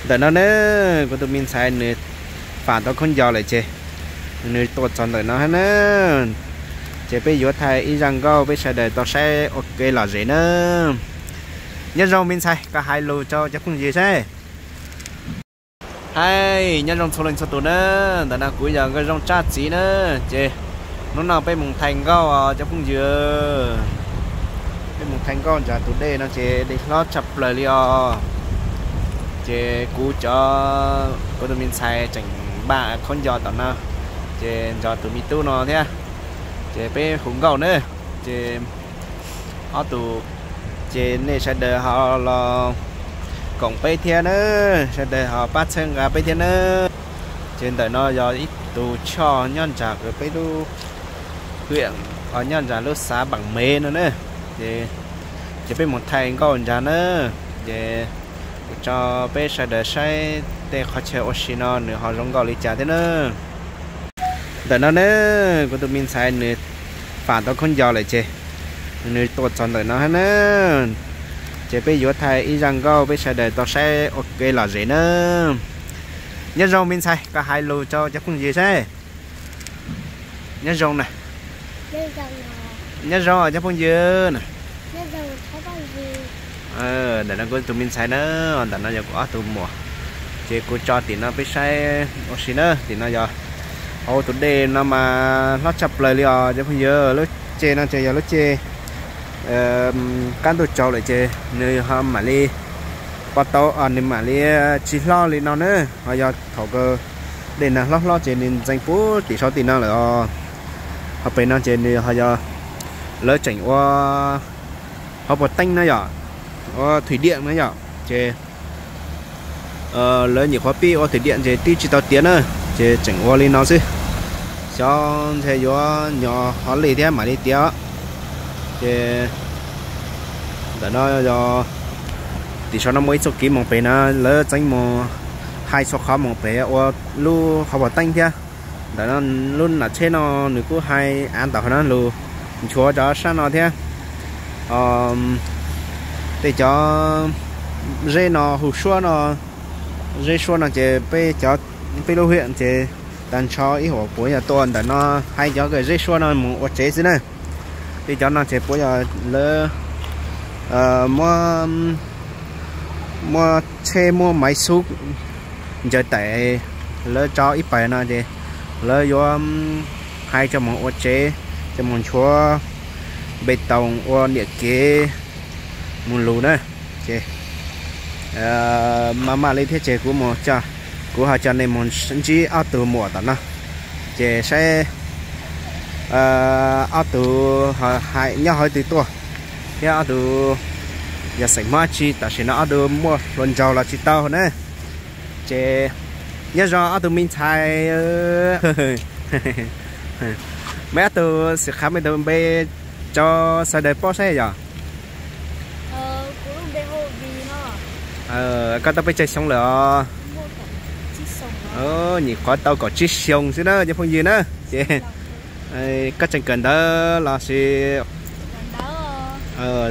Ntawm no ne, kuv tus me ntxhais nws fam tau khaub ncaws lawm ces nws tuaj txog ntawm no hab na. Ces peb yuav thaij ib zaj nkauj peb sawv daws tau saib ua ke lom zem na. Nyob zoo me ntxhais, koj hais lus rau cov phooj ywg saib. Hais nyob zoo txhua leej txhua tus na. Ntawm no kuv yog Nkauj Zoo Tsab txiv na. Ces hnub no peb mus thaij nkauj os cov phooj ywg. Peb mus thaij nkauj nram tus dej no ces dej hlob tshaj plaws li os. Ces kuv cov, kuv tus me ntxhais tseem npaj khaub ncaws tom no, ces nrog tus me tub no thiab, ces peb hu nkauj na. Ces ob tug, ces nej sawv daws ho los koom peb thiab na, sawv daws ho pab txhawb nqa peb thiab na. Ces ntawm no yog ib tug choj nyob nram peb lub hwm, nyob nram lub xav Npaam Mev no na. Ces, ces peb mus thaij nkauj nrad na. Ces kuv tso peb sawv daws saib tej qhov chaw ua si no nws ho zoo nkauj li cas thiab na. Ntawm no ne, kuv tus me ntxhais nws fam tau khaub ncaws lawm ces nws tuaj txog ntawm no hab na. Ces peb yuav thaij ib zaj nkauj peb sawv daws tau saib ua ke lom zem na. Nyob zoo me ntxhais, koj hais lus rau cov phooj ywg saib. Nyob zoo na. Nyob zoo cov phooj ywg na. Ntawm no kuv tus me ntxhais na, ntawm no yog kuv ob tug muam. Ces kuv tso tim no peb saib ua si na, tim no yog hauv tus dej no mas hlob tshaj plaws li os cov phooj ywg. Lub caij no ces yog lub caij qab ntuj tsaus lawm ces nws ho mam li pov tau, nws mam li tsis hlob li no na. Ho yog thaum kawg dej nag hlob hlob ces nws ntxeev puag tim saum tim no lawm os. Ho pem no ces nws ho yog lawv tseem ua hauv paus teeb na yom, ua thwm diam na yom, ces lawv nyuam qhuav pib ua thwm diam ces twb tsis tau tiav na, ces tseem ua li no xwb. Xyov ntshe yuav nyo hov li thiab mam li tiav. Ces ntawm no yog tim saum no muaj ib txoj kev mus pem na, lawv txeev mus hais txhua qhov mus pem ua lub hauv paus teeb thiab. Ntawm no lub nam tsheb no nws kuj hais av ntawm hauv no lug nchuav rau sab no thiab. Tej cov zeb no hu suab no, zeb suab no ces peb cov, peb lub hwm ces tag nrho ib huam puav yog tuaj ntawm no hais cov zeb suab no mus ua tsev xwb na. Tej cov no ces puav yog lawv muab, muab tsheb muab maiv xub ntsaws tais, lawv tso ib pais no ces lawv yuav hais coj mus ua tsev, coj mus nchuav npe toos ua niam kev mus lug na. Ces maj mam li thiab ces kuv mus, kuv ho coj nej mus ntsib ob tug muam tom no, ces saib ob tug hais nyob hauv twg tuaj, thiab ob tug yog xeem Hmoob tsi, tam sim no ob tug muaj hluas nraug los tsis tau na. Ces nyob zoo ob tug me ntxhais, meb ob tug sim qha meb tus npe rau sawv daws paub saib yom. Koj tau peb caug xyoo lawm os? Nyuam qhuav tau kaum tsib xyoo xwb na cov phooj ywg na. Ces koj tseem kawm ntawv los sis?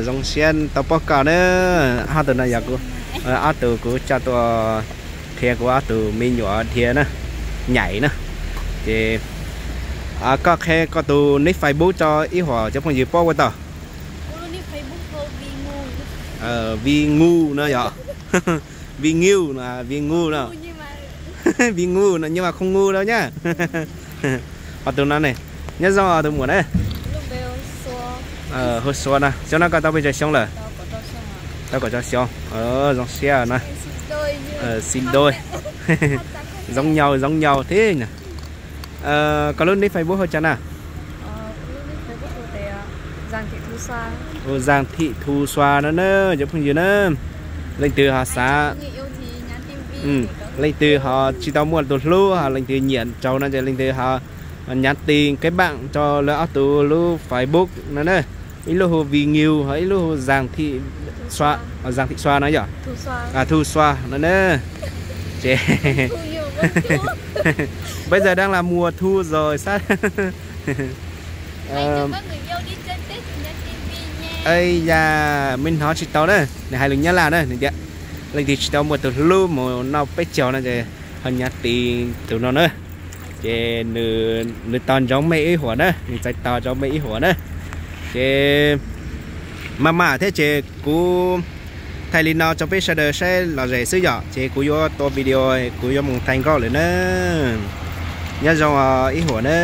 Zoo siab tau paub koj na. Ob tug no yog ob tug kuv coj tuaj qhia kuv ob tug me nyuam dhia na, nyaim na. Ces koj qhia koj tus nick Facebook rau ib huam cov phooj ywg paub ua tau. Vi Ngu no yog, Vi Ngu no, Vi Ngu no. Vi Ngu no nyob mas không ngu đâu nhá. Ho tus no ne, nyob zoo tus muam na. Hu Sua no, xyoo no koj tau pes tsawg xyoo lawm? Tau kaum rau xyoo. Zoo siab na. Xin đôi. Giống nhau, giống nhau thế nhỉ. Koj lub nick Facebook hu cas na? Hu Zag Thim Thu Sua no na cov phooj ywg na. Leej twg ho xav, leej twg ho tsis tau muaj tus hlub ho leej twg nyiam raug no ces leej twg ho nhắn tin kết bạn rau lawv ob tug lub Facebook no na. Ib lub hu Vi Ngu ho ib lub hu Zag Thim Sua, Zag Thim Sua no yom. Thu Sua no na. Ces bây giờ đang là mùa thu rồi sắp. Ây da, mej hnov tsis tau na, nws hais lus Nyab Laj na, nws tias leej twg tsis tau muaj tus hlub mus noj peb caug no ces ho nyav tis tus no na. Ces nws tos ntsoov mej ib huam na, nws txais tos ntsoov mej ib huam na. Ces maj mam thiab ces kuv thaij li no rau peb sawv daws saib lom zem xwb yom, ces kuv yuav tua video, kuv yuav mus thaij nkauj lawm na. Nyob zoo ib huam na.